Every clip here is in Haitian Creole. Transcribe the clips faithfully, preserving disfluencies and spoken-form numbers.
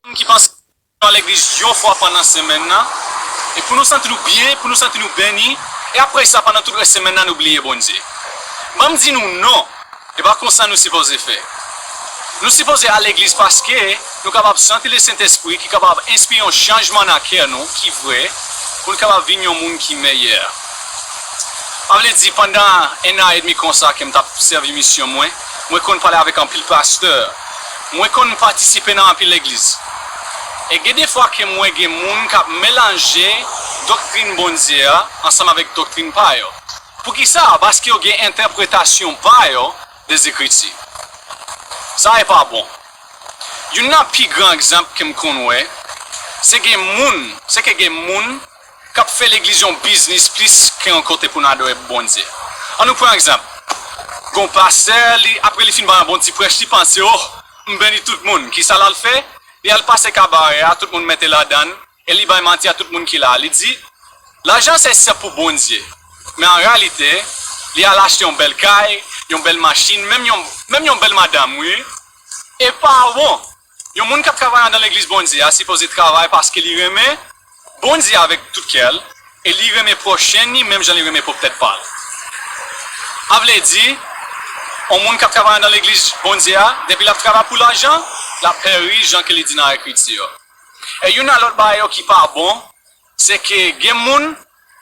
Moun ki panse al legliz yon fwa pandan semèn nan, e pou nou santi nou byen, pou nou santi nou beni, e apre sa, pandan tout rès semèn nan, nou bliye Bondye. Ban m di nou non, e pa konsa nou sipoze fè. Nou sipoze al legliz paske nou kapab santi Lesentespri ki kapab enspire yon chanjman nan kè nou ki vrè, pou nou kapab vin yon moun ki meyè. Sa vle di, pandan en an edmi konsa ke m t ap sèvi misyon mwen, mwen konn pale avèk anpil pastè. Mwen konn patisipe nan anpil legliz. E gen de fwa ke m wè gen moun k ap melanje doktrin Bondye a ansanm avèk doktrin pa yo. Poukisa? Paske yo gen entèpretasyon pa yo de Zekriti. Sa e pa bon. Youn nan pi gran egzanp ke m konn wè, se gen moun, se ke gen moun k ap fè legliz yon biznis plis ke yon kote pou n adore Bondye. Ann nou pran egzanp. Gon pastè, li, apre li fin bay yon bon ti prèch, li panse, oh, m beni tout moun. Kisa l al fè? Li al pase kabarè a, tout moun mete ladan l, e li bay manti a tout moun ki la. Li di, lajan se, se pou Bondye. Men an reyalite, li al achte yon bèl kay, yon bèl machin, menm yon, menm yon bèl madanm, wi. E pa bon. Yon moun k ap travay anndan legliz Bondye a sipoze travay paske li renmen Bondye avèk tout kè l, e li renmen pwochen li menm jan li renmen pwòp tèt pa l. Sa vle di, yon moun k ap travay anndan legliz Bondye a, depi l ap travay pou lajan, l ap peri jan ke li di nan Ekriti yo. E youn nan lòt bagay yo ki pa bon, se ke gen moun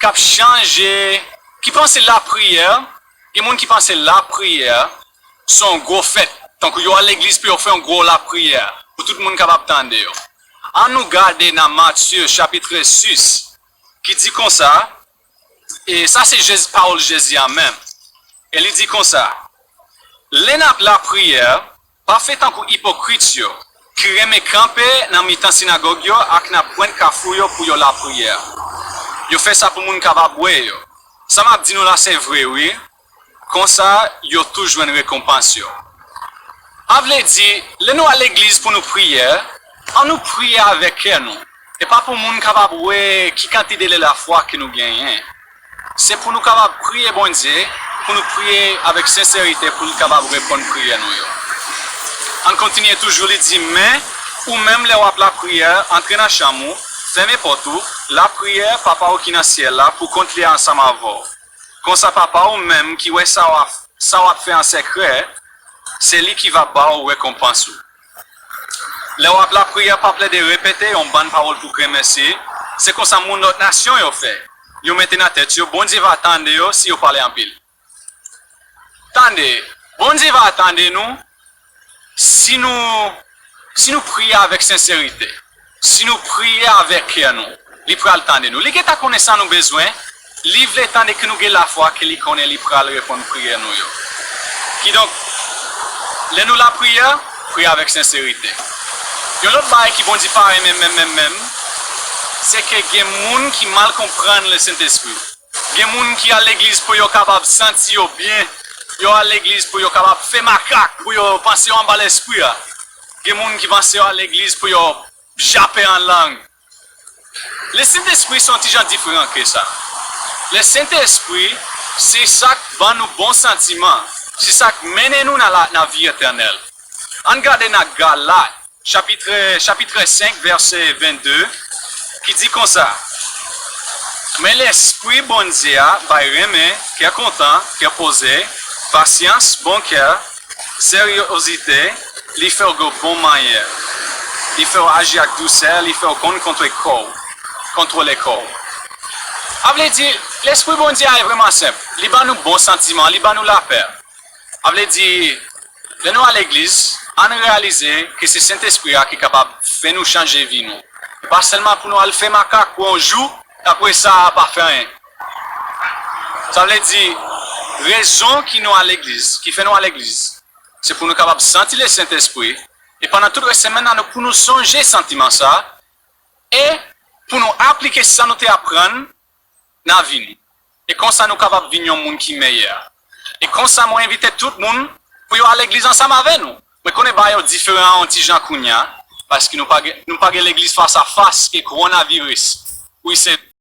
k ap chanje, ki panse lapriyè, gen moun ki panse lapriyè se yon gwo fèt, tankou yo al legliz pou yo fè yon gwo lapriyè, pou tout moun kapab tande yo. Ann nou gade nan Matye chapit sis, ki di konsa, e sa se Jezi, pawòl Jezi a menm. E li di konsa, lè n ap lapriyè, pa fè tankou ipokrit yo, ki renmen kanpe nan mitan sinagòg yo ak nan pwent kafou yo pou yo lapriyè. Yo fè sa pou moun kapab wè yo. Sa m ap di nou la se vre, wi. Konsa, yo tou jwenn rekonpans yo. Sa vle di, lè nou al legliz pou nou priye, ann nou priye avèk kè nou. E pa pou moun kapab wè ki kantite de lafwa ke nou genyen. Se pou nou kapab priye Bondye, pou nou priye avèk senserite, pou l kapab reponn priyè nou yo. Ann kontinye toujou, li di, men, ou menm, lè w ap lapriyè, antre nan chanm ou, fèmen pòt ou, lapriyè Papa w ki nan syèl la pou kont li ansanm avè w. Konsa, Papa w menm ki wè sa w ap, sa w ap fè an sekrè, se li ki va ba w rekonpans ou. Lè w ap lapriyè, pa plede repete yon bann pawòl pou grenmèsi. Se konsa moun lòt nasyon yo fè. Yo mete nan tèt yo, Bondye va tande yo si yo pale anpil. Tande, Bondye va tande nou si nou, si nou priye avèk senserite, si nou priye avèk kè nou, li pral tande nou. Li gentan konnen sa nou bezwen, li vle tande ke nou gen lafwa ke li konnen li pral reponn priyè nou yo. Kidonk, lè nou lapriyè, priye avèk senserite. Yon lòt bagay ki Bondye pa renmen menm, menm, menm, se ke gen moun ki mal konprann Lesentespri. Gen moun ki al legliz pou yo kapab santi yo byen. Yo al legliz pou yo kapab fè makak, pou yo panse yo anba Lespri a. Gen moun ki panse yo al legliz pou yo jape an lang. Lesentespri se yon ti jan diferan ke sa. Lesentespri se sa k ban nou bon santiman, se sa k mennen nou nan la, nan vi etènèl. Ann gade nan Galat, chapit, chapit senk, vèsè vennde, ki di konsa, men Lespri Bondye a bay renmen, kè kontan, kè poze, pasyans, bon kè, seryozite, li fè w gen bon manyè, li fè w aji ak dousè, li fè w konn kontwole kò w, kontwole kò w. Sa vle di, Lespri Bondye a vrèman senp. Li ban nou bon santiman, li ban nou lapè. Sa vle di, lè nou al legliz, ann reyalize ke se Sentespri a ki kapab fè nou chanje vi nou. Pa sèlman pou nou al fè makak pou yon jou, apre sa, pa fè anyen. Sa vle di, rezon ki nou al legliz, ki fè nou al legliz, se pou nou kapab santi Lesentespri, e pandan tout rès semèn nan, nou, pou nou sonje santiman sa, e pou nou aplike sa nou te aprann nan vi nou. E konsa nou kapab vin yon moun ki meyè. E konsa mwen envite tout moun pou yo al legliz ansanm avè nou. Mwen konnen bagay yo diferan yon ti jan kounye a, paske nou pa gen, nou pa gen legliz fas a fas ke kowonaviris. Wi, se